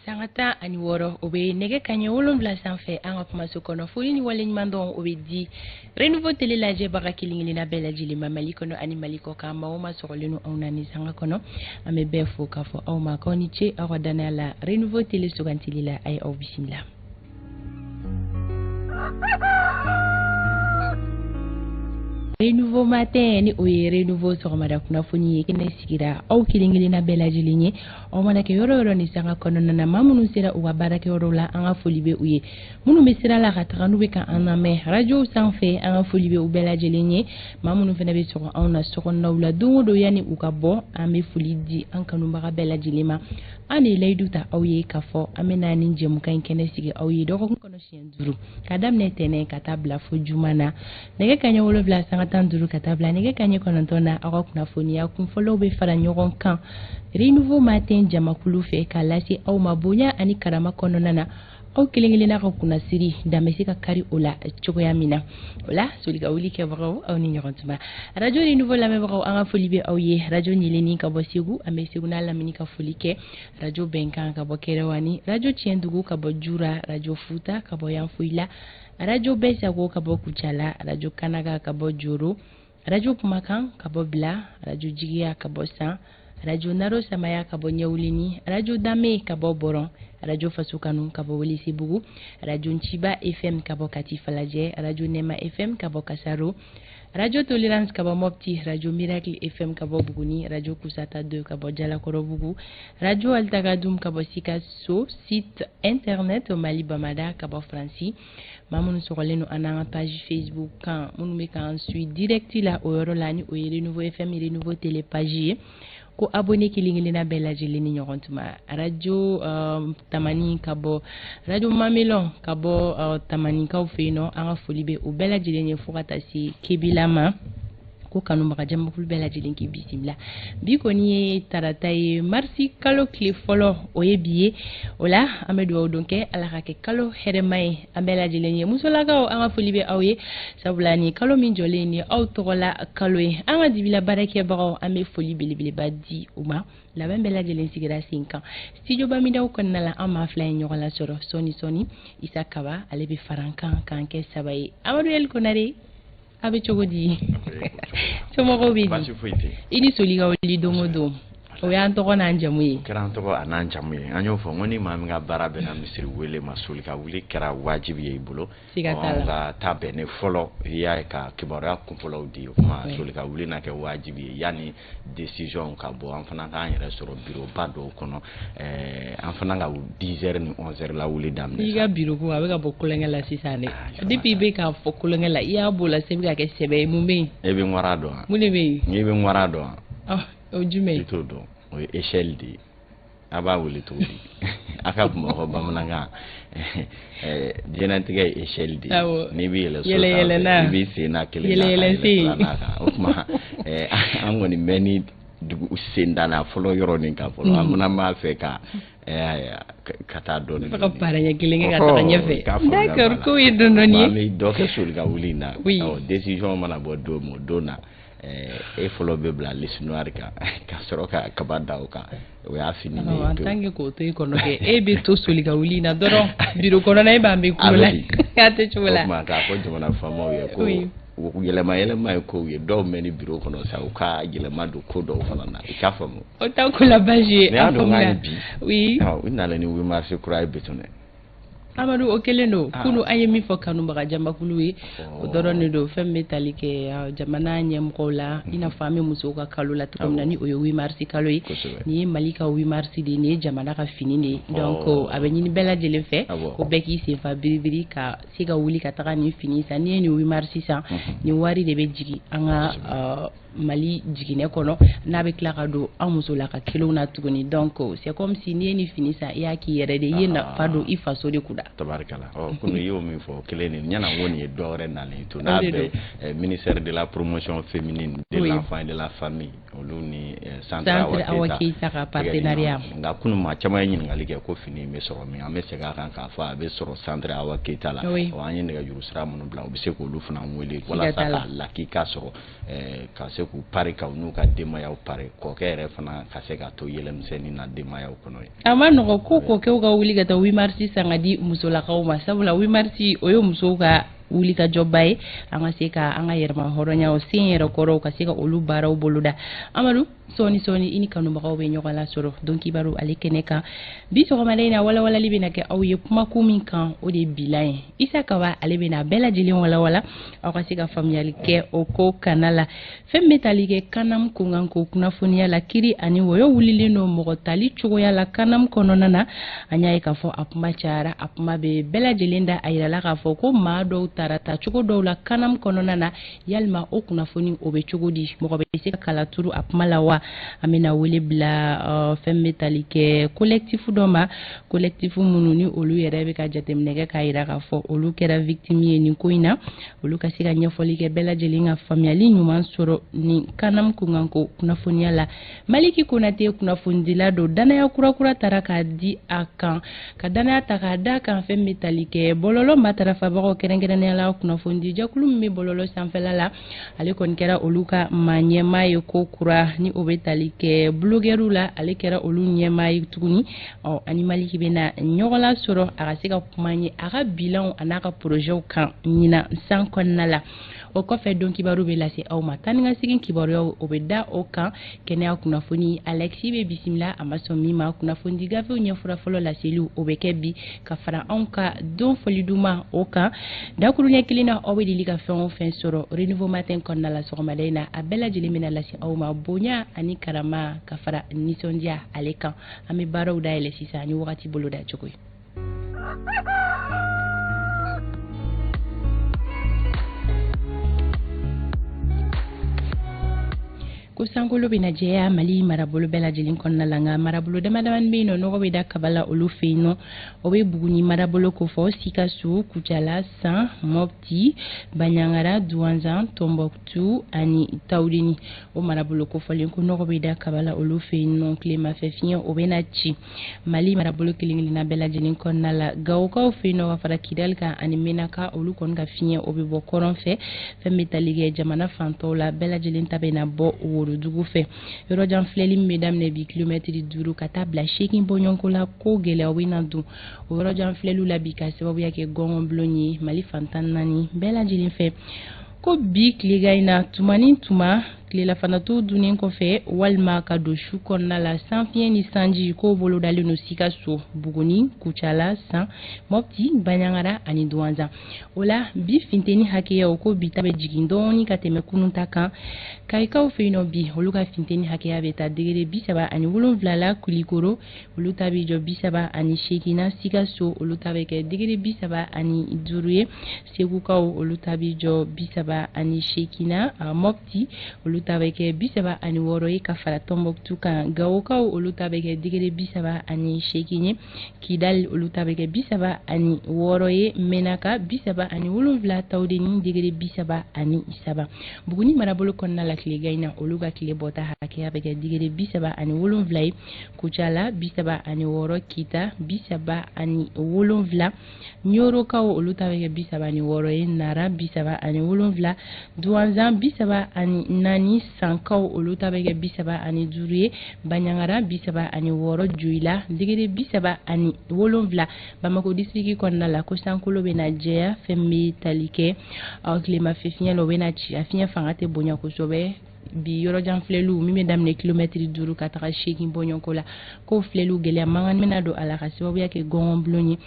Sanga 16, o bɛ nɛgɛ kaɲɛ 7 sanfɛ an ka kumaso kɔnɔ. Foli ni waleɲumandɔn, o bɛ di Renouveau Télé lajɛbaga kelen kelenna bɛɛ lajɛlen ma, Mali kɔnɔ ani Mali kɔ kan. Maa o maa sɔgɔlen don anw na nin sanga kɔnɔ, an bɛ bɛɛ fo k'a fɔ aw ma k'aw ni ce aw ka danaya la Renouveau Télé sugantili la. A ye aw bisimila. Renouveau Matin, ni o ye Renouveau sɔgɔmada kunnafoni ye, kɛnɛ sigira aw kelen kelenna bɛɛ lajɛlen ye, aw mana kɛ yɔrɔ yɔrɔ ni sanga kɔnɔna na. Maa minnu sera u ka baarakɛyɔrɔw la, an ka foli bɛ u ye. Minnu bɛ sira la ka taga, n'u bɛ ka an lamɛn radio sanfɛ, an ka foli bɛ u bɛɛ lajɛlen ye. Maa minnu fana bɛ sɔgɔ anw na sokɔnɔnaw la don o don yanni u ka bɔ, an bɛ foli di an kanubaga bɛɛ lajɛlen ma. An de ye layidu ta aw ye k'a fɔ an bɛ na nin jɛmukan in kɛnɛ sigi aw ye dɔgɔkun kɔnɔ siɲɛ 5, ka daminɛ tɛnɛn ka taa bila fo juma na, nɛgɛ kaɲɛ 7 sanga 15 ka taa bila nɛgɛ kaɲɛ 9 na. Aw ka kunnafoniya kunfɔlɔw bɛ fara ɲɔgɔn kan Renouveau Matin jamakulu fɛ k'a lase aw ma bonya ani karama kɔnɔna na. Aw kelen kelenna ka kunnasiri dan bɛ se ka kari o la cogoya min na. O la, soli ka wuli kɛbagaw, aw ni ɲɔgɔn tuma. Radio Renouveau lamɛnbagaw, an ka foli bɛ aw ye. Radio Ɲeleni ka bɔ Segu, an bɛ Segu n'a lamini ka foli kɛ. Radio Bɛnkan ka bɔ Kɛrɛwani, Radio Tiɲɛdugu ka bɔ Jura, Radio Futa ka bɔ Yanfoyila, Radio Bɛɛ Sago ka bɔ Kucala, Radio Kanaga ka bɔ Joro, Radio Kumakan ka bɔ Bila, Radio Jigiya ka bɔ San, Radio Naro Samaya ka bɔ Ɲɛwulini, Radio Dame ka bɔ Bɔrɔn, Radio Faso Kanu ka bɔ Welesebugu, Radio Nciba FM ka bɔ Kati Falajɛ, Radio Nɛma FM ka bɔ Kasaro, Radio Tolerance ka bɔ Mopti, Radio Miracle FM ka bɔ Buguni, Radio Kusata 2 ka bɔ Jalakɔrɔbugu, Radio Altagadum ka bɔ Sikaso, site internet Mali Bamada ka bɔ Faransi. Maa minnu sɔgɔlen don an n'an ka page Facebook kan, minnu bɛ k'an suit direct la o yɔrɔ la, ni o ye Renouveau FM, Renouveau Télé page ye, ko abonné kelen kelenna bɛɛ lajɛlen ni ɲɔgɔn tuma. Radio Tamani ka bɔ, Radio Mamelon ka bɔ Tamanikaw fɛ yen nɔ, an ka foli bɛ o bɛɛ lajɛlen ye fo ka taa se Kebila ma, ko kanubaga jamakulu bɛɛ lajɛlen k'i bisimila. Bi kɔni ye tarata ye, marisi kalo tile fɔlɔ, o ye bi ye. O la, an bɛ dugawu don kɛ, Ala ka kɛ kalo hɛrɛma ye an bɛɛ lajɛlen ye. Musolakaw, an ka foli bɛ aw ye, sabula nin kalo min jɔlen ni aw tɔgɔla kalo ye. An ka dibila baarakɛbagaw, an bɛ foli belebeleba di u ma. Labɛn bɛɛ lajɛlen sigira sen kan studio Bamidaw kɔnɔna la. An maa fila ye ɲɔgɔn lasɔrɔ sɔɔni sɔɔni. Isa Kaba, ale bɛ fara an kan k'an kɛ saba ye. Amadu El Konare, a bɛ cogo di? Somɔgɔw bɛ di? Baasi foyi tɛ. I ni soli ka wuli don o don, o y'an tɔgɔ n'an jamu ye. O kɛra an tɔgɔ a n'an jamu ye. An y'o fɔ n ko ni maa min ka baara bɛnna misiri wele ma, soli ka wuli kɛra wajibi ye i bolo. Siga t'a la. Anw ka ta bɛnnen fɔlɔ, i y'a ye, ka kibaruya kunfɔlɔw di. O kuma, soli ka wuli na kɛ wajibi ye yanni décision ka bɔ. An fana k'an yɛrɛ sɔrɔ bureau ba dɔw kɔnɔ, an fana ka 10 heures ni 11 heures la wuli daminɛ. I ka bureau ko a bɛ ka bɔ kulonkɛ la sisan dɛ. Depuis i bɛ k'a fɔ kulonkɛ la, i y'a b'o la sisan, i bɛ ka kɛ sɛbɛ ye. Mun bɛ yen? E bɛ ŋwara dɔn wa? Mun de bɛ yen? N'i bɛ ŋwara dɔn wa? O jumɛn? I t'o dɔn. O ye échelle de ye. A b'a wele cogo di a ka Bamakɔ bamanankan? Diɲɛlatigɛ ye échelle de ye. N'i bɛ yɛlɛ so sanfɛ, i b'i sen na kelen na ka yɛlɛ filanan kan. O tuma, an kɔni bɛ ni dugu sendala fɔlɔ yɔrɔ nin kan fɔlɔ. An fana b'a fɛ ka taa dɔɔnin. Fo ka baara ɲɛ kelen kɛ ka taga ɲɛfɛ. D'accord, k'o ye dɔɔnin dɔɔnin ye. An bɛ dɔ kɛ soli ka wuli in na. Décision mana bɔ don min, o don na e fɔlɔ bɛ bila liste noire kan ka sɔrɔ ka kaba da o kan. O y'a fini de ye. En tant que k'o to i kɔnɔ kɛ, e bɛ to soli ka wuli in na dɔrɔn bureau kɔnɔna, e b'an bɛ kulo la a tɛ cogo la. O tuma, k'a fɔ jamana faamaw ye ko yɛlɛma yɛlɛma ye kow ye. Dɔw mɛn ni bureau kɔnɔ sa, u ka yɛlɛma don ko dɔw fana na, i k'a faamu. O t'aw ko la baasi ye. Ne y'a dɔn k'a ye bi. Oui. U nana ni 8 mars kura ye Betonɛ. Amadu, o kelen don. Kunu an ye min fɔ kanubaga jamakulu ye, o dɔrɔn de don. Fɛn bɛ tali kɛ jamana ɲɛmɔgɔw la, i n'a fɔ an bɛ musow ka kalo la cogo min na, ni o ye 8 mars kalo ye. Nin ye Mali ka 8 mars de ye, nin ye jamana ka fini de ye. Donc a bɛ ɲini bɛɛ lajɛlen fɛ ko bɛɛ k'i senfa biribiri ka se ka wuli ka taga nin fini san. N'i ye nin 8 mars san, nin wari de bɛ jigin an ka Mali jiginɛ kɔnɔ, n'a bɛ tila ka don an musolaka kelenw na tuguni. Donc c'est comme si n'i ye nin fini san, i y'a k'i yɛrɛ de ye, i ye nafa don i faso de kunna. Tabarikala. Ɔ kunu i y'o min fɔ kelen de ɲɛna ko nin ye dɔ wɛrɛ nalen to n'a bɛ ministère de la promotion féminine de l'enfant et de la famille olu ni Centre Awa Keita ka partenariat. Nka kunu maa caman ye ɲininkali kɛ ko fini in bɛ sɔrɔ min, an bɛ segin a kan k'a fɔ a bɛ sɔrɔ Centre Awa Keita la. Ɔ an ye nɛgɛjuru sira minnu bila u bɛ se k'olu fana wele walasa ka lakika sɔrɔ ka se k'u pari ka n'u ka denbayaw pari, kɔkɛ yɛrɛ fana ka se ka to yɛlɛmisɛnnin na denbayaw kɔnɔ yen. A ma nɔgɔ ko kɔkɛw ka wuli ka taa 8 mars san ka di musolakaw ma, sabula 8 mars o ye musow ka wulikajɔba ye, an ka se ka an ka yɛrɛma hɔrɔnyaw sen yɛrɛ kɔrɔw ka se ka olu baaraw boloda. Amadu, sɔɔni sɔɔni i ni kanubagaw bɛ ɲɔgɔn lasɔrɔ don kibaru ale kɛnɛ kan bi sɔgɔmada in na. Walawalali bɛna kɛ aw ye kumakun min kan, o de ye bilan ye. Isa Kaba ale bɛna bɛɛ lajɛlen walawala aw ka se ka faamuyali kɛ o ko kana la. Fɛn bɛ tali kɛ Kanam kunkanko kunnafoniya la, kiri ani wɔyɔ wulilen don mɔgɔ tali cogoya la Kanam kɔnɔna na. An y'a ye k'a fɔ a kuma cayara, a kuma bɛ bɛɛ lajɛlen da. A yirala k'a fɔ ko maa dɔw taara tacogo dɔw la Kanam kɔnɔna na. Yalima o kunnafoni o bɛ cogo di, mɔgɔ bɛ se ka kala turu a kuma la wa? An bɛna wele bila fɛn bɛ tali kɛ collectif dɔ ma, collectif minnu ni olu yɛrɛ bɛ ka jateminɛ kɛ k'a yira k'a fɔ olu kɛra victime ye nin ko in na, olu ka se ka ɲɛfɔli kɛ bɛɛ lajɛlen ka faamuyali ɲuman sɔrɔ nin Kanam kunkanko kunnafoniya la. Maliki Konate kunnafonidila don, danaya kurakura taara k'a di a kan, ka danaya ta k'a da kan fɛn bɛ tali kɛ bɔlɔlɔ matarafabagaw kɛrɛnkɛrɛnnenya la kunnafonidi jɛkulu min bɛ bɔlɔlɔ sanfɛla la, ale kɔni kɛra olu ka maa ɲɛmaa ye ko kura ni o bɛ tali kɛ blogueurw la, ale kɛra olu ɲɛmaa ye tuguni. Ɔ ani Maliki bɛna ɲɔgɔn lasɔrɔ a ka se ka kuma ye a ka bilanw a n'a ka projetw kan ɲinan san kɔnɔna la. O kɔfɛ don kibaru bɛ lase aw ma, taa ni ka segin kibaruyaw o bɛ da o kan. Kɛnɛya kunnafoni Alexis bɛ bisimila a ma sɔn min ma, kunnafonidi gafew ɲɛfura fɔlɔ laseliw o bɛ kɛ bi ka fara anw ka don fɔli duman o kan. Dakuruɲɛ kelen na aw bɛ deli ka fɛn o fɛn sɔrɔ Renouveau Matin kɔnɔna la sɔgɔmada in na, a bɛɛ lajɛlen bɛna lase aw ma bonya ani karama ka fara nisɔndiya ale kan. An bɛ baaraw dayɛlɛ sisan ni wagati bolo da cogo ye. Ko sankolo bɛna jɛya Mali marabolo bɛɛ lajɛlen kɔnɔna la, nka marabolo dama damani bɛ yen nɔ nɔgɔ bɛ da kaba la olu fɛ yen nɔ. O bɛ Buguni marabolo kofɔ, Sikaso, Kucala, San, Mopti, Bandiagara, Douentza, Tombouctou ani Tawudeni. O marabolo kofɔlen ko nɔgɔ bɛ da kaba la olu fɛ yen nɔ, tilemafɛ fiɲɛ o bɛna ci Mali marabolo kelen kelenna bɛɛ lajɛlen kɔnɔna la. Gawokaw fɛ yen nɔ ka fara Kidali kan ani Menaka, olu kɔni ka fiɲɛ o bɛ bɔ kɔrɔn fɛ. Fɛn bɛ tali kɛ jamana fantɔw la bɛɛ lajɛlen ta bɛna bɔ worodugu fɛ. Yɔrɔjan filɛli min bɛ daminɛ bi kilomɛtiri 5 ka taa bila 8 bɔɲɔgɔnko la, ko gɛlɛyaw bɛna don o yɔrɔjan filɛliw la bi ka sababuya kɛ gɔngɔnbulon ye Mali fan 14 bɛɛ lajɛlen fɛ. Ko bi tilegan in na, tuma ni tuma tilellafanatu dunnen kɔfɛ walima ka don su kɔnɔna la, sanfiɲɛ ni sanji k'o bolodalen don Sikaso, Buguni, Kucala, San, Mopti, Bandiagara ani Douentza. O la bi funteni hakɛyaw ko bi ta bɛ jigin dɔɔni ka tɛmɛ kunun ta kan. Kayikaw fɛ yen nɔ bi olu ka funteni hakɛya bɛ taa degré 37 la. Kulikoro olu ta bɛ jɔ 38 na. Sikaso olu ta bɛ kɛ degré 35 ye. Segukaw olu ta bɛ jɔ 38 na. Mopti olu ta bɛ kɛ 36 ye ka fara Tombouctou kan. Gawokaw olu ta bɛ kɛ degré 38 ye. Kidali olu ta bɛ kɛ 36 ye. Menaka 37, Tawudeni degré 33. Buguni marabolo kɔnɔna la tilegan in na, olu ka tile bɔta hakɛya bɛ kɛ degré 37 ye. Kucala 36, Kita 37, Ɲorokaw olu ta bɛ kɛ 36 ye. Nara 37, Douentza 34, Sankaw olu ta bɛ kɛ 35 ye. Bandiagara 36, Joyila degré 37. Bamako district kɔnɔna la ko sankolo bɛna jɛya, fɛn bɛ tali kɛ tilemafɛ fiɲɛ la o bɛna ci, a fiɲɛ fanga tɛ bonya kosɛbɛ. Bi yɔrɔjan filɛliw min bɛ daminɛ kilomɛtiri 5 ka taga 8 bɔɲɔgɔnko la, ko filɛliw gɛlɛya mankan bɛna don a la ka sababuya kɛ gɔngɔnbulon ye.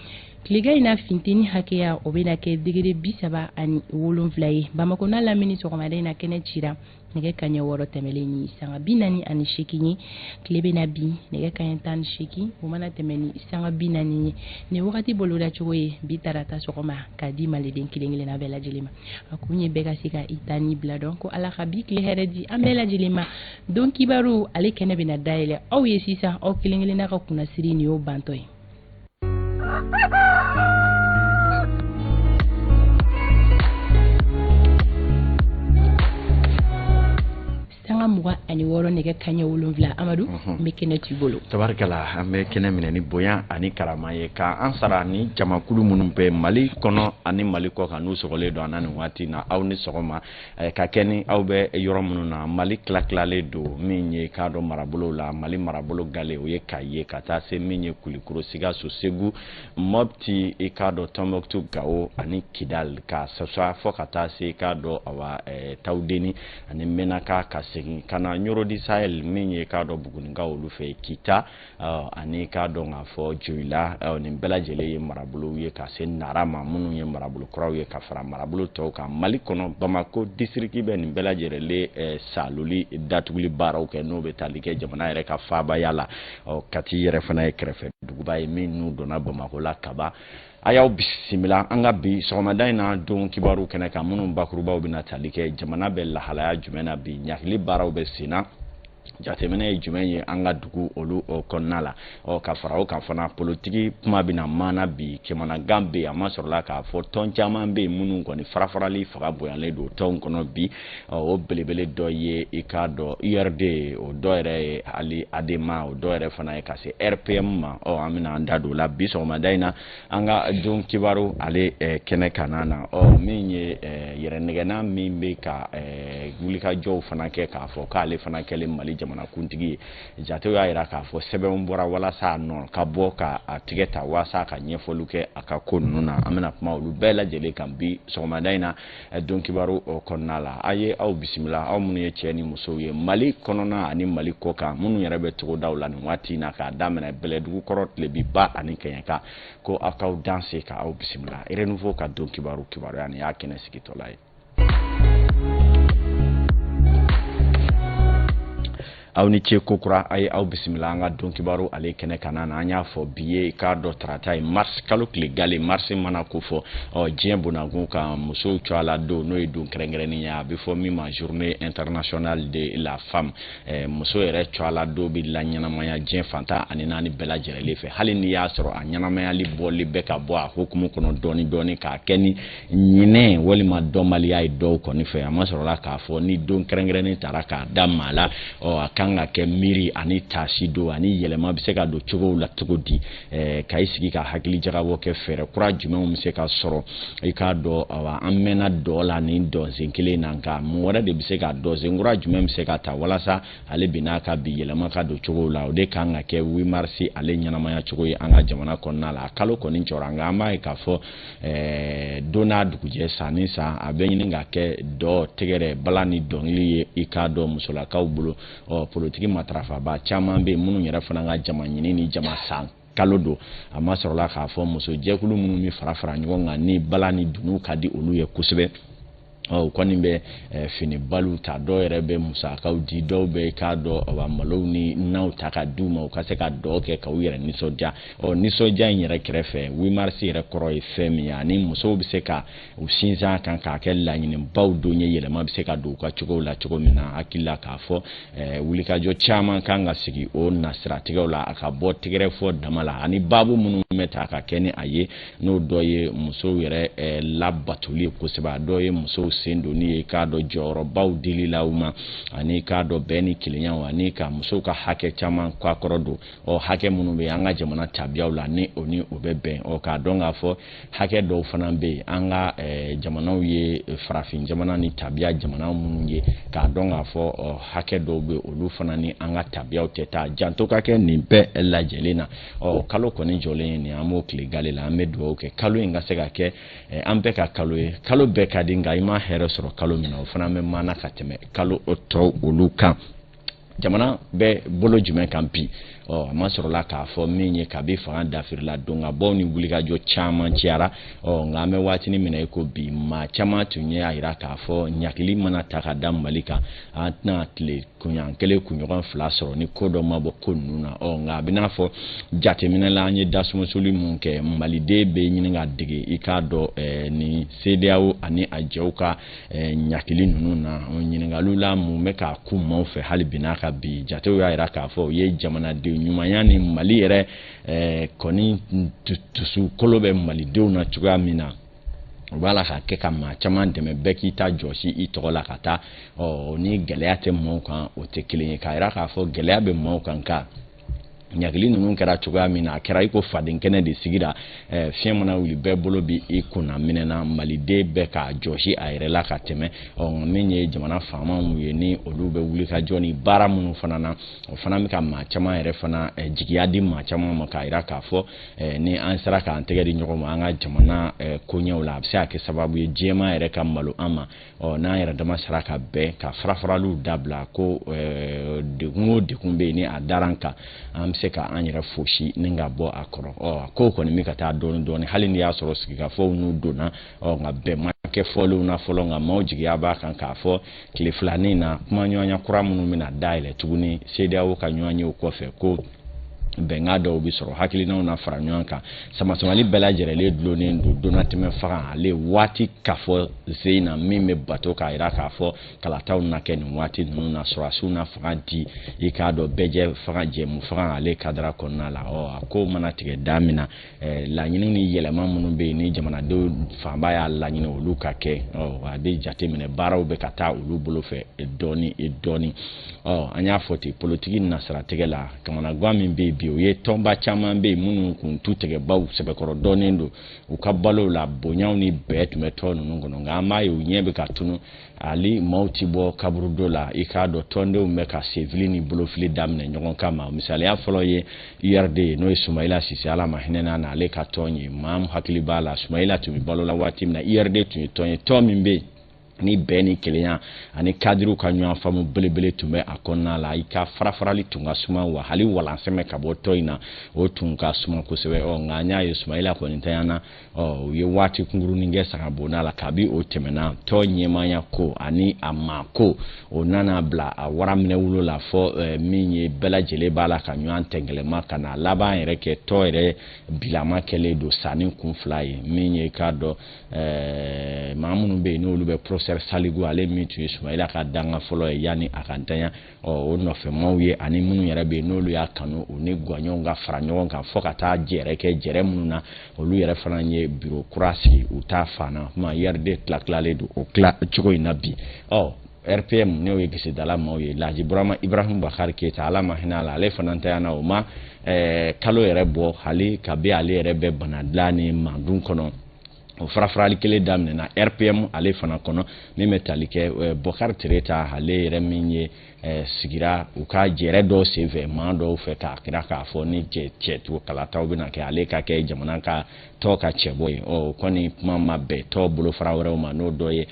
Tilegan in na funteni hakɛya o bɛna kɛ degré 37 ye. Bamako n'a lamini sɔgɔmada in na kɛnɛ cira nɛgɛ kanɲɛ 6 tɛmɛlen ni sanga 48 ye. Tile bɛna bin nɛgɛ kanɲɛ 18, o mana tɛmɛ ni sanga 40 ye. Nin wagati boloda cogo ye bi tarata sɔgɔma k'a di maliden kelen kelenna bɛɛ lajɛlen ma. A kun ye bɛɛ ka se ka i ta ni bila dɔn ko Ala ka bi tile hɛrɛ di an bɛɛ lajɛlen ma. Don kibaru ale kɛnɛ bɛna dayɛlɛ aw ye sisan, aw kelen kelenna ka kunnasiri nin y'o bantɔ ye. 26 nɛgɛ kanɲɛ 7. Amadu, n bɛ kɛnɛ t'i bolo. Tabarikala, an bɛ kɛnɛ minɛ ni bonya ani karama ye ka an sara ni jamakulu minnu bɛ Mali kɔnɔ ani Mali kɔ kan n'u sɔgɔlen don an na nin waati na. Aw ni sɔgɔma, ka kɛ ni aw bɛ yɔrɔ minnu na. Mali tila-tilalen don min ye k'a dɔn marabolo la. Mali marabolo gale o ye Kayi ye, ka taa se min ye Kulikoro, Sikaso, Segu, Mopti, i k'a dɔn Tɔnbɔkutu, Gawo ani Kidal, ka sasa fɔ ka taa se i k'a dɔn awa Tawudeni ani Menaka, ka segin ka na Ɲoro du Sahel min ye k'a dɔn Bugunikaw olu fɛ, Kita ani k'a dɔn k'a fɔ Joyila. Nin bɛɛ lajɛlen ye marabolow ye ka se Nara ma, minnu ye marabolo kuraw ye ka fara marabolo tɔw kan Mali kɔnɔ. Bamako disiriki bɛ nin bɛɛ lajɛlen saloli datuguli baaraw kɛ, n'o bɛ tali kɛ jamana yɛrɛ ka faabaya la. Kati yɛrɛ fana ye kɛrɛfɛ duguba ye min n'u donna Bamako la kaban. A y'aw bisimila an ka bi sɔgɔmada in na don kibaru kɛnɛ kan, minnu bakurubaw bɛna tali kɛ jamana bɛ lahalaya jumɛn na bi, ɲangili baaraw bɛ sen na, jateminɛ ye jumɛn ye an ka dugu olu kɔnɔna la. Ɔ ka fara o kan fana, politiki kuma bɛna maana bi. Kamanagan bɛ yen, a ma sɔrɔla k'a fɔ tɔn caman bɛ yen minnu kɔni farafarali fanga bonyalen don tɔnw kɔnɔ bi. O belebele dɔ ye i k'a dɔn URD, o dɔ yɛrɛ ye hali ADEMA, o dɔ yɛrɛ fana ye ka se RPM ma. Ɔ an bɛna an da don o la bi sɔgɔmada in na an ka don kibaru ale kɛnɛ kanna na. Ɔ min ye yɛrɛnɛgɛnna min bɛ ka wulikajɔw fana kɛ k'a fɔ k'ale fana kɛlen Mali jamanakuntigi ye, jatew y'a jira k'a fɔ sɛbɛnw bɔra walasa a nɔ ka bɔ ka a tigɛ ta walasa ka ɲɛfɔliw kɛ a ka ko ninnu na. An bɛna kuma olu bɛɛ lajɛlen kan bi sɔgɔmada in na don kibaru kɔnɔna la. A ye aw bisimila, aw minnu ye cɛ ni musow ye Mali kɔnɔna ani Mali kɔ kan, minnu yɛrɛ bɛ togodaw la nin waati in na, k'a daminɛ Bɛlɛdugu kɔrɔ, Tilebiba ani Kɛɲɛka, ko aw k'aw danse ka aw bisimila Renouveau ka don kibaru kibaruya nin y'a kɛnɛ sigitɔla ye. Aw ni ce kokura, a ye aw bisimila an ka don kibaru ale kɛnɛ kan na. An y'a fɔ bi ye k'a dɔn tarata ye mars kalo tile gale. Mars mana ko fɔ diɲɛ bonakun kan, musow tɔgɔ la don, n'o ye don kɛrɛnkɛrɛnnen ye, a bɛ fɔ min ma Journée internationale de la femme. Muso yɛrɛ tɔgɔ la don bɛ laɲɛnamaya diɲɛ fantan ani naani bɛɛ lajɛlen fɛ, hali n'i y'a sɔrɔ a ɲɛnamayali bɔli bɛ ka bɔ a hukumu kɔnɔ dɔɔni dɔɔni, k'a kɛ ni ɲinɛ walima dɔnbaliya ye dɔw kɔni fɛ. A ma sɔrɔ la k'a fɔ ni don kɛrɛnkɛrɛnnen taara k'a da maa la, a kan ka kɛ miiri ani taasi don ani yɛlɛma bɛ se ka don cogow la cogo di, ka i sigi ka hakili jagabɔ kɛ fɛɛrɛ kura jumɛnw bɛ se ka sɔrɔ. I k'a dɔn awa an mɛnna dɔ la nin dɔnsen kelen na, nka mun wɛrɛ de bɛ se ka dɔnsen kura jumɛn bɛ se ka ta walasa ale bi n'a ka bi yɛlɛma ka don cogow la. O de kan ka kɛ 8 mars ale ɲɛnamaya cogo ye an ka jamana kɔnɔna la. A kalo kɔni jɔra, nka an b'a ye k'a fɔ don n'a dugujɛ, san ni san, a bɛ ɲini ka kɛ dɔ tɛgɛrɛ bala ni dɔnkili ye i k'a dɔn musolakaw bolo. Ɔ politiki matarafaba caman bɛ yen minnu yɛrɛ fana ka jama ɲini ni jama san kalo don. A ma sɔrɔla k'a fɔ muso jɛkulu minnu bɛ fara fara ɲɔgɔn kan ni bala ni dunun ka di olu ye kosɛbɛ, ɔ kɔni bɛ fini baliw ta, dɔw yɛrɛ bɛ musakaw di, dɔw bɛ k'a dɔn awa malow ni naw ta ka d'u ma u ka se ka dɔw kɛ ka u yɛrɛ nisɔndiya. Ɔ nisɔndiya in yɛrɛ kɛrɛfɛ, 8 mars yɛrɛ kɔrɔ ye fɛn min ye ani musow bɛ se ka u sinsin a kan k'a kɛ laɲinibaw don ye, yɛlɛma bɛ se ka don u ka cogow la cogo min na. Hakili la k'a fɔ wulikajɔ caman kan ka sigi o nasiratigɛw la, a ka bɔ tɛgɛrɛ fɔ dama la ani baabu minnu bɛ ta ka kɛ ni a ye, n'o dɔ ye musow yɛrɛ labatoli ye kosɛbɛ, a dɔ ye musow sen donni ye k'a dɔn jɔyɔrɔbaw dili la u ma, ani k'a dɔn bɛn ni kelenyaw, ani ka musow ka hakɛ caman k'a kɔrɔ don. Ɔ hakɛ minnu bɛ an ka jamana tabiyaw la ni o ni o bɛ bɛn, ɔ k'a dɔn k'a fɔ hakɛ dɔw fana bɛ yen an ka jamanaw ye farafin jamana ni tabiya jamana minnu ye, k'a dɔn k'a fɔ hakɛ dɔw bɛ olu fana ni an ka tabiyaw tɛ taa. Janto ka kɛ nin bɛɛ lajɛlen na. Ɔ kalo kɔni jɔlen ye nin, an b'o tile gale la, an bɛ dugawu kɛ kalo in ka se ka kɛ an bɛɛ ka kalo ye. Kalo bɛɛ ka di, nka i ma hɛrɛ sɔrɔ kalo min na, o fana bɛ maana ka tɛmɛ kalo tɔw olu kan. Jamana bɛ bolo jumɛn kan bi? Ɔ a ma sɔrɔla k'a fɔ min ye kabi fanga dafirila don ka bɔ ni wulikajɔ caman cayara. Ɔ nka an bɛ waatinin min na i ko bi, maa caman tun ye a jira k'a fɔ ɲagili mana ta ka da Mali kan, an tɛna tile kunɲɔgɔn kelen kunɲɔgɔn fila sɔrɔ ni ko dɔ ma bɔ ko ninnu na. Ɔ nka a bɛ n'a fɔ jateminɛ la, an ye dasumusuli mun kɛ, maliden bɛ ɲini ka dege i k'a dɔn ni CEDEAO ani a jɛw ka ɲagili ninnu na. Ɲininkaliw la mun bɛ k'a ku maaw fɛ hali bi n'a ka bi, jatew y'a jira k'a fɔ u ye jamanaden ɲumanya ni Mali yɛrɛ kɔni dusukolo bɛ malidenw na cogoya min na. U b'a la ka kɛ ka maa caman dɛmɛ, bɛɛ k'i ta jɔsi i tɔgɔ la ka taa. Ɔ, ni gɛlɛya tɛ maaw kan, o tɛ kelen ye. K'a jira k'a fɔ gɛlɛya bɛ maaw kan, ka ɲagili ninnu kɛra cogoya min na, a kɛra i ko faden kɛnɛ de sigira. Fiɲɛ mana wuli, bɛɛ bolo bi i kunna minɛna, maliden bɛɛ k'a jɔsi a yɛrɛ la ka tɛmɛ. Ɔ, min ye jamana faamaw ye, ni olu bɛ wuli ka jɔ ni baara minnu fana na, o fana bɛ ka maa caman yɛrɛ fana jigiya di maa caman ma, k'a jira k'a fɔ ni an sera k'an tɛgɛ di ɲɔgɔn ma an ka jamana koɲɛw la, a bɛ se ka kɛ sababu ye diɲɛmaa yɛrɛ ka malo an ma. Ɔ, n'an yɛrɛ dama sera ka bɛn ka farafaraliw dabila, ko degun o degun bɛ yen, ni a dara an kan, an bɛ se ka an yɛrɛ fosi ni ka bɔ a kɔrɔ. Ɔ, a ko kɔni bɛ ka taa dɔɔni dɔɔni, hali n'i y'a sɔrɔ sigikafɔw n'u donna. Ɔ, nka bɛn ma kɛ fɔlenw na fɔlɔ, nka maaw jigiya b'a kan k'a fɔ tile filanin na, kumaɲɔgɔnya kura minnu bɛna dayɛlɛ tuguni CEDEAO ka ɲɔgɔnyew kɔfɛ, ko bɛnkan dɔw bɛ sɔrɔ, hakilinaw na fara ɲɔgɔn kan. Samasamali bɛɛ lajɛlen dulonnen don donnatɛmɛ faga ale waati kafɔ sen na, min bɛ bato k'a jira k'a fɔ kalataw na kɛ nin waati ninnu na, sɔrɔdasiw na fanga di, i k'a dɔn bɛɛ jɛ fanga jɛmu fanga ale kadara kɔnɔna la. Ɔ, a ko mana tigɛ da min na, laɲini ni yɛlɛma minnu bɛ yen, ni jamanadenw fanba y'a laɲini olu ka kɛ, ɔ, a bɛ jateminɛ baaraw bɛ ka taa olu bolo fɛ dɔɔni dɔɔni. Ɔ, an y'a fɔ ten, politiki nasiratigɛ la, kamanagan min bɛ yen bi, o ye tɔnba caman bɛ yen minnu kun tu tigɛbaw sɛbɛkɔrɔ dɔɔnin don u ka balow la, bonyaw ni bɛɛ tun bɛ tɔn ninnu kɔnɔ. Nka an b'a ye u ɲɛ bɛ ka tunu, hali maaw ti bɔ kaburudo la. I k'a dɔn tɔndenw bɛ ka senfili ni bolofili daminɛ ɲɔgɔn kama. Misaliya fɔlɔ ye URD ye, n'o ye Sumayila Sise, Ala ma hinɛ n'a na, ale ka tɔn ye. Maa min hakili b'a la, Sumayila tun bɛ balo la waati min na, URD tun ye tɔn ye, tɔn min bɛ yen ni bɛn ni kelenya ani kadiriw ka ɲɔgɔn faamu belebele tun bɛ a kɔnɔna la. I ka farafarali tun ka suma, wa hali walansɛmɛ ka bɔ tɔn in na, o tun ka suma kosɛbɛ. Ɔ, nka an y'a ye Sumayila kɔni tanyana. Ɔ, u ye waati kunkurunin kɛ saga bonda la. Kabi o tɛmɛna, tɔn ɲɛmaaya ko ani a maa ko, o nana bila a waraminɛ wolo la, fɔ min ye bɛɛ lajɛlen b'a la ka ɲɔgɔn tɛngɛlɛma ka na laban yɛrɛ kɛ tɔn yɛrɛ bilama kɛlen don sanni kun fila ye. Min ye k'a dɔn maa minnu bɛ yen, n'olu bɛ professeur Saligu, ale min tun ye Sumayila ka danga fɔlɔ ye yanni a ka ntanya, ɔ, o nɔfɛmaw ye, ani minnu yɛrɛ bɛ yen n'olu y'a kanu, u ni gɔɲɔnw ka fara ɲɔgɔn kan fo ka taa jɛrɛ kɛ jɛrɛ minnu na, olu yɛrɛ fana ye biro kura sigi u ta fan na. Kuma URD tila tilalen don o tila cogo in na bi. Ɔ, RPM, n'o ye Gesedala maaw ye, Laji Burama Ibrahim Bakari Keyita, Ala ma hinɛ a la, ale fana ntanyana, o ma kalo yɛrɛ bɔ hali kabi ale yɛrɛ bɛ bana dilan ni mandun kɔnɔ. O farafarali kelen daminɛna RPM ale fana kɔnɔ, min bɛ tali kɛ Bɔkari Tereta, ale yɛrɛ min ye sigira u ka jɛrɛ dɔw senfɛ maa dɔw fɛ, k'a kira k'a fɔ ni cɛ cɛ kalataw bɛna kɛ, ale ka kɛ jamana ka tɔ ka cɛbɔ ye. Ɔ, o kɔni kuma ma bɛn tɔ bolofara wɛrɛw ma, n'o dɔ ye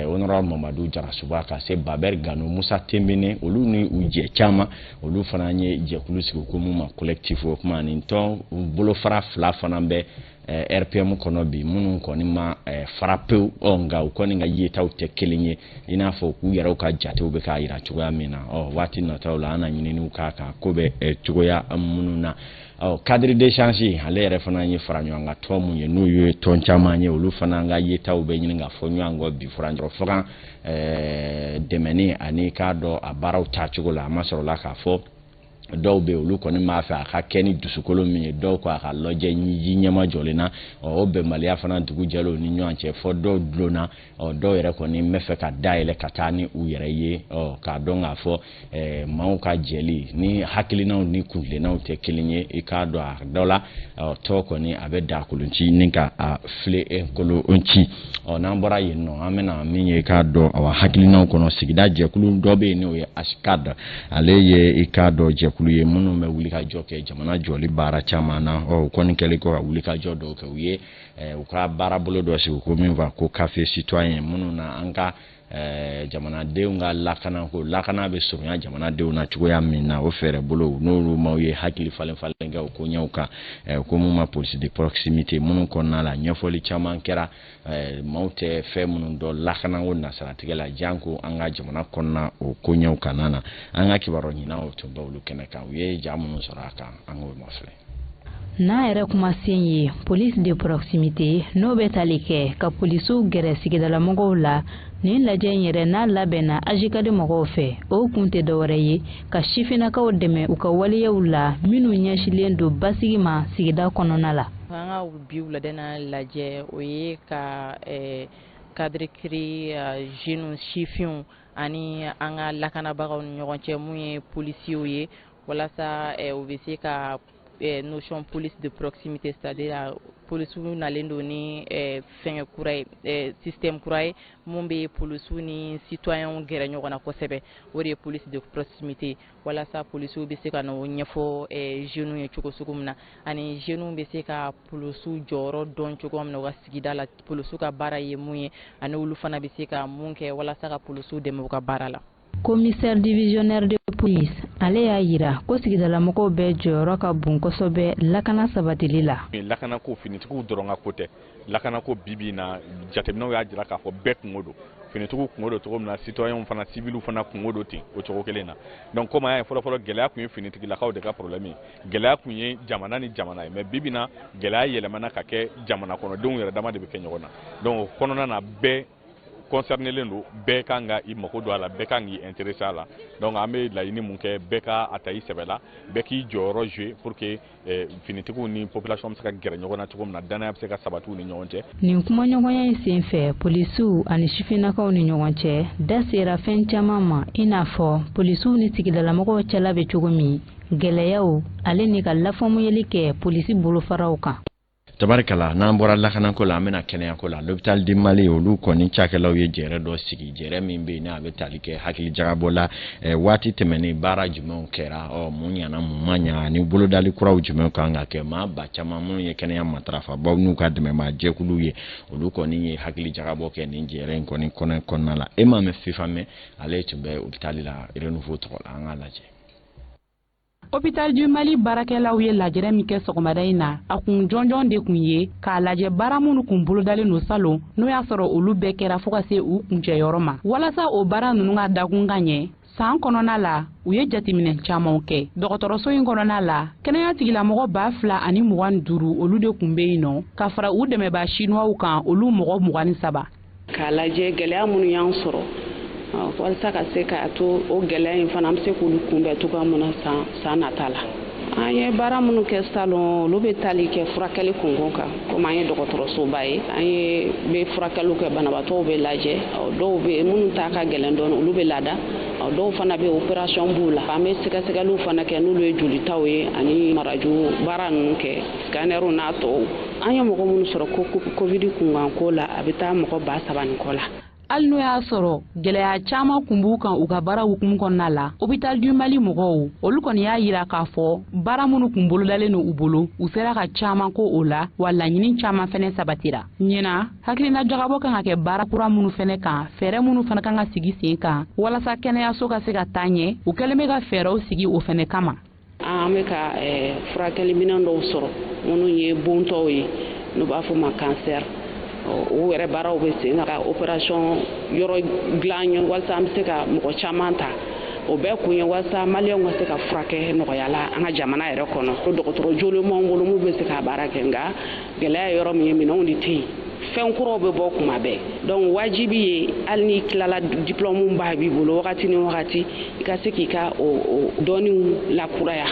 honorable Mamadu Jarasuba, ka se Babɛri Gano, Musa Tenbene, olu ni u jɛ caman, olu fana ye jɛkulu sigi ko mun ma collectif. O kuma nin tɔn bolofara fila fana bɛ RPM kɔnɔ bi, minnu kɔni ma fara pewu. Ɔ, nka u kɔni ka yetaw tɛ kelen ye, i n'a fɔ k'u yɛrɛw ka jatew bɛ k'a jira cogoya min na. Ɔ, waati nataw la, an na ɲininiw k'a kan ko bɛ cogoya minnu na. Ɔ, cadre d'échange, ale yɛrɛ fana ye fara ɲɔgɔn kan tɔn mun ye, n'o ye tɔn caman ye, olu fana ka yetaw bɛ ɲini ka fɔ ɲɔgɔn kɔ bi furancɛ faga dɛmɛni ani k'a dɔn a baaraw taacogo la. A ma sɔrɔ la k'a fɔ dɔw bɛ yen, olu kɔni b'a fɛ a ka kɛ ni dusukolo min ye, dɔw ko a ka lajɛ ji ɲɛma jɔlen na. Ɔ, o bɛnbaliya fana dugu jɛlen ni ɲɔgɔn cɛ, fɔ dɔw dulonna. Ɔ, dɔw yɛrɛ kɔni bɛ fɛ ka dayɛlɛ ka taa ni u yɛrɛ ye. Ɔ, k'a dɔn k'a fɔ maaw ka jɛli ni hakilinaw ni kuntilennaw tɛ kelen ye, i k'a dɔn a dɔ la, ɔ, tɔ kɔni a bɛ dakolon ci ni ka a file kolon ci. Ɔ, n'an bɔra yen nɔ, an bɛna min ye, i k'a dɔn awa hakilinaw kɔnɔ, sigida jɛkulu dɔ bɛ yen, n'o ye ASCAD, ale ye i k'a dɔn jɛkulu ye minnu bɛ wulikajɔ kɛ jamana jɔli baara caman na. Ɔ, u kɔni kɛlen kɔ ka wulikajɔ dɔw kɛ, u ye u ka baarabolo dɔ sigi ko min fa ko café citoyen, minnu na an ka jamanadenw ka lakana, ko lakana bɛ surunya jamanadenw na cogoya min na, o fɛɛrɛ bolo n'olu maaw ye hakili falen falen kɛ o koɲɛw kan, ko mun ma police de proximité, minnu kɔnɔna la ɲɛfɔli caman kɛra maaw tɛ fɛn minnu dɔn lakanako nasiratigɛ la, janko an ka jamana kɔnɔna o koɲɛw kana na. An ka kibaruya ɲinanw tun bɛ olu kɛnɛ kan, u ye ja minnu sɔrɔ a kan, an k'o mafilɛ. N'a yɛrɛ kumasen ye police de proximité, n'o bɛ tali kɛ ka polisiw gɛrɛ sigidalamɔgɔw la. Nin lajɛ in yɛrɛ n'a labɛnna AJCAD mɔgɔw fɛ, o kun tɛ dɔwɛrɛ ye ka sifinnakaw dɛmɛ u ka waleyaw la minnu ɲɛsilen don basigi ma sigida kɔnɔna la. An ka bi wulada na lajɛ, o ye ka cadre créer jeunes, sifinw ani an ka lakanabagaw ni ɲɔgɔn cɛ, mun ye policiers ye, walasa u bɛ se ka notion police de proximité, c'est-à-dire polisiw nalen don ni fɛngɛ kura ye, système kura ye, mun bɛ polisiw ni citoyens gɛrɛ ɲɔgɔn na kosɛbɛ. O de ye police de proximité, walasa polisiw bɛ se ka n'o ɲɛfɔ jeunes ye cogo sugu min na, ani jeunes bɛ se ka polisiw jɔyɔrɔ dɔn cogo min na u ka sigida la, polisiw ka baara ye mun ye, ani olu fana bɛ se ka mun kɛ walasa ka polisiw dɛmɛ u ka baara la. Commissaire divisionnaire de police, ale y'a yira ko sigidalamɔgɔw bɛɛ jɔyɔrɔ ka bon kosɛbɛ lakana sabatili la. Lakanako, finitigiw dɔrɔn ka ko tɛ. Lakanako, bibi na, jateminɛw y'a jira k'a fɔ bɛɛ kungo don. Finitigiw kungo don cogo min na, citoyenw fana, civiliw fana kungo don ten o cogo kelen na. Donc komi an y'a ye, fɔlɔfɔlɔ gɛlɛya tun ye finitigilakaw de ka problème ye, gɛlɛya tun ye jamana ni jamana ye, mais bibi na, gɛlɛya yɛlɛmana ka kɛ jamana kɔnɔdenw yɛrɛ dama de bɛ kɛ ɲɔgɔn na. Donc o kɔnɔna na, bɛɛ concernélen don, bɛɛ kan ka i mako don a la, bɛɛ kan k'i intéressé a la. Donc an bɛ laɲini mun kɛ? Bɛɛ ka a ta i sɛbɛ la, bɛɛ k'i jɔyɔrɔ jouer pour que finitigiw ni population bɛ se ka gɛrɛ ɲɔgɔn na cogo min na, danaya bɛ se ka sabati u ni ɲɔgɔn cɛ. Nin kumaɲɔgɔnya in sen fɛ, polisiw ani sifinnakaw ni ɲɔgɔn cɛ, da sera fɛn caman ma, i n'a fɔ polisiw ni sigidalamɔgɔw cɛla bɛ cogo min, gɛlɛyaw, ale ni ka lafaamuyali kɛ polisi bolofaraw kan. Tabarikala, n'an bɔra lakanako la, an bɛna kɛnɛyako la. L'Hôpital du Mali, olu kɔni cakɛlaw ye jɛrɛ dɔ sigi, jɛrɛ min bɛ yen n'a bɛ tali kɛ hakili jagabɔ la waati tɛmɛnen, baara jumɛnw kɛra, ɔ mun ɲana, mun ma ɲa, ani bolodali kuraw jumɛnw kan ka kɛ. Maa ba caman minnu ye kɛnɛya matarafabaw n'u ka dɛmɛbaa jɛkuluw ye, olu kɔni ye hakili jagabɔ kɛ nin jɛrɛ in kɔni kɔnɔ kɔnɔna la. E m'a mɛn FIFA mɛn, ale tun bɛ hôpital la Renouveau tɔgɔ la. An k'a lajɛ. Hôpital du Mali baarakɛlaw ye lajɛrɛ min kɛ sɔgɔmada in na, a kun jɔnjɔn de kun ye k'a lajɛ baara minnu kun bolodalen don salon, n'o y'a sɔrɔ olu bɛɛ kɛra fɔɔ ka se u kuncɛyɔrɔ ma, walasa o baara ninnu ka dakun ka ɲɛ. Saan kɔnɔna la, u ye jateminɛ camanw kɛ dɔgɔtɔrɔso in kɔnɔna la. Kɛnɛya tigilamɔgɔ 2025, olu de kun be yen nɔ, ka fara u dɛmɛbaa sinuwaw kan, olu mɔgɔ 23. K'a lajɛ gɛlɛya minnu y'an sɔrɔ, walasa ka se k'a to o gɛlɛya in fana, an bɛ se k'olu kunbɛn cogoya min na san san nata la. An ye baara minnu kɛ salon, olu bɛ tali kɛ furakɛli kunkun kan. Komi an ye dɔgɔtɔrɔsoba ye, an ye bɛ furakɛliw kɛ, banabaatɔw bɛ lajɛ, dɔw bɛ minnu ta ka gɛlɛn dɔɔnin, olu bɛ laada, dɔw fana bɛ opération b'u la. An bɛ sɛgɛsɛgɛliw fana kɛ, n'olu ye jolitaw ye ani marajo baara ninnu kɛ, scannerw n'a tɔw. An ye mɔgɔ minnu sɔrɔ ko Covid kunkanko la, a bɛ taa mɔgɔ 3000 ni kɔ la. Hali n'o y'a sɔrɔ gɛlɛya caman kun b'u kan u ka baara hukumu kɔnɔna la, Hôpital du Mali mɔgɔw, olu kɔni y'a yira k'a fɔ baara minnu kun bolodalen don u bolo, u sera ka caman ko o la, wa laɲini caman fɛnɛ sabatira. Ɲina, hakilina jagabɔ kan ka kɛ baara kura minnu fɛnɛ kan, fɛɛrɛ minnu fana kan ka sigi sen kan walasa kɛnɛyaso ka se ka taa ɲɛ, u kɛlen bɛ ka fɛɛrɛw sigi o fɛnɛ kama. An bɛ ka furakɛli minɛn dɔw sɔrɔ, minnu ye bontɔw ye, n'u b'a fɔ ma cancer. O yɛrɛ baaraw bɛ sen ka opération yɔrɔ dilan, walasa an bɛ se ka mɔgɔ caman ta. O bɛɛ kun ye walasa Maliyɛnw ka se ka furakɛ nɔgɔya la an ka jamana yɛrɛ kɔnɔ. Ko dɔgɔtɔrɔ jolenw b'an bolo minnu bɛ se k'a baara kɛ, nka gɛlɛya ye yɔrɔ min ye, minɛnw de tɛ yen. Fɛn kuraw bɛ bɔ kuma bɛɛ, donc wajibi ye, hali n'i tilala, diplôme ba b'i bolo, wagati ni wagati i ka se k'i ka o dɔnniw lakuraya.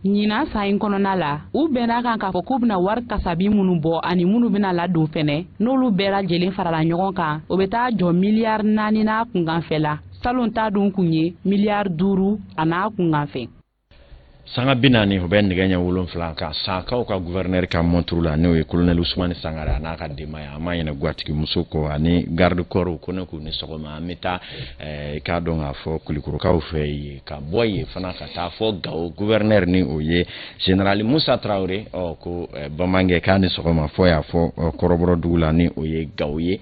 Ɲinan san in kɔnɔna la, u bɛn'a kan k'a fɔ k'u bɛna wari kasabi minnu bɔ ani minnu bɛna ladon fɛnɛ, n'olu bɛɛ lajɛlen farala ɲɔgɔn kan, o bɛ taa jɔ miliyari 4 n'a kunkanfɛ la. Salon ta dun kun ye miliyari 5 a n'a kunkanfɛ. Sanga 40, o bɛ nɛgɛ ɲɛ 7 kan, Sakaw ka gouverneur ka montre la, n'o ye colonel Usumani Sangare, a n'a ka denbaya. An m'a ɲinɛ gatigi muso kɔ ani garde corps ko ne k'u ni sɔgɔma. An bɛ taa i k'a dɔn k'a fɔ Kulikorokaw fɛ yen, ka bɔ yen fana ka taa fɔ Gawo gouverneur, ni o ye général Musa Tarawele. Ɔ ko bamankɛ k'a ni sɔgɔma fɔ y'a fɔ kɔrɔbɔrɔ dugu la, ni o ye Gawo ye.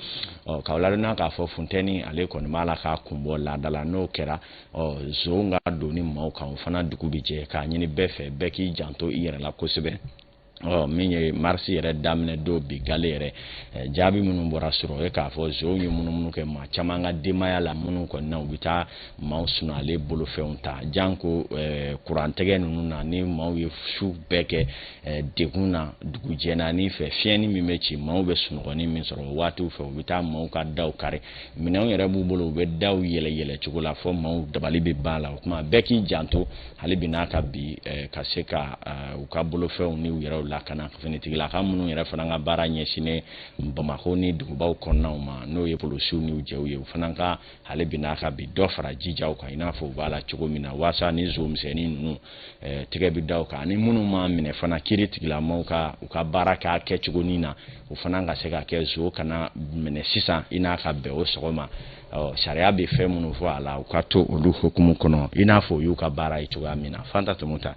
Ɔ k'aw ladɔnniya k'a fɔ funtɛni ale kɔni b'a la k'a kun bɔ laada la. N'o kɛra, ɔ zon ka doni maaw kan, o fana dugu bɛ jɛ. K'a ɲini bɛɛ fɛ, bɛɛ k'i janto i yɛrɛ la kosɛbɛ. Ɔ min ye marisi yɛrɛ daminɛ don bi gale yɛrɛ, jaabi minnu bɔra sɔrɔ, o ye k'a fɔ zonw ye munumunu kɛ maa caman ka denbaya la, minnu kɔni na u bɛ taa maaw sunalen bolofɛnw ta, janko kurantɛgɛ ninnu na, ni maaw ye su bɛɛ kɛ degun na, dugujɛ naani fɛ, fiɲɛni min bɛ ci, maaw bɛ sunɔgɔni min sɔrɔ o waatiw fɛ, u bɛ taa maaw ka daw kari. Minɛnw yɛrɛ b'u bolo, u bɛ daw yɛlɛ yɛlɛ cogo la fɔ maaw dabali bɛ ban la. O tuma bɛɛ k'i janto hali bi n'a ka bi ka se ka u ka bolofɛnw ni u yɛrɛw lakana. Finitigilaka minnu yɛrɛ fana ka baara ɲɛsinnen Bamakɔ ni dugubaw kɔnɔnaw ma, n'o ye polosiw n'u jɛw ye, u fana ka hali bi n'a ka bi dɔ fara jijaw kan, i n'a fɔ u b'a la cogo min na, waasa ni zonmisɛnnin ninnu tɛgɛ bɛ da u kan, ani minnu m'a minɛ fana kiiri tigilamaw ka u ka baara k'a kɛcogonin na, u fana ka se ka kɛ zo kana minɛ sisan i n'a ka bɛn o sɔgɔma. Sariya bɛ fɛn minnu fɔ a la, u ka to olu hukumu kɔnɔ, i n'a fɔ u y'u ka baara ye cogoya min na. Fanta Tɔmɔta,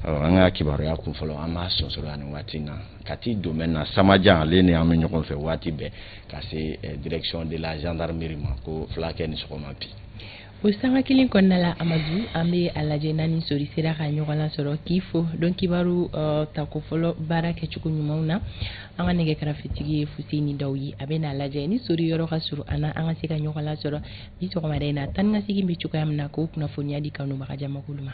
an ka kibaruya kun fɔlɔ, an b'a sonsoro ani waati na Kati domaine na. Samajan, ale ni an bɛ ɲɔgɔn fɛ waati bɛɛ ka se direction de la gendarmerie ma, ko fulakɛ ni sɔgɔma bi. O sanga kelen kɔnɔna la, Amadu, an bɛ a lajɛ n'an ni Sori sera ka ɲɔgɔn lasɔrɔ k'i fo don kibaru tako fɔlɔ baara kɛcogo ɲumanw na. An ka nɛgɛ karafetigi ye Fuseni Daw ye, a bɛ n'a lajɛ ni Sori yɔrɔ ka surun an na, an ka se ka ɲɔgɔn lasɔrɔ bi sɔgɔmada in na. Tan ni ka segin bɛ cogoya min na, k'o kunnafoniya di kanubaga jamakulu ma.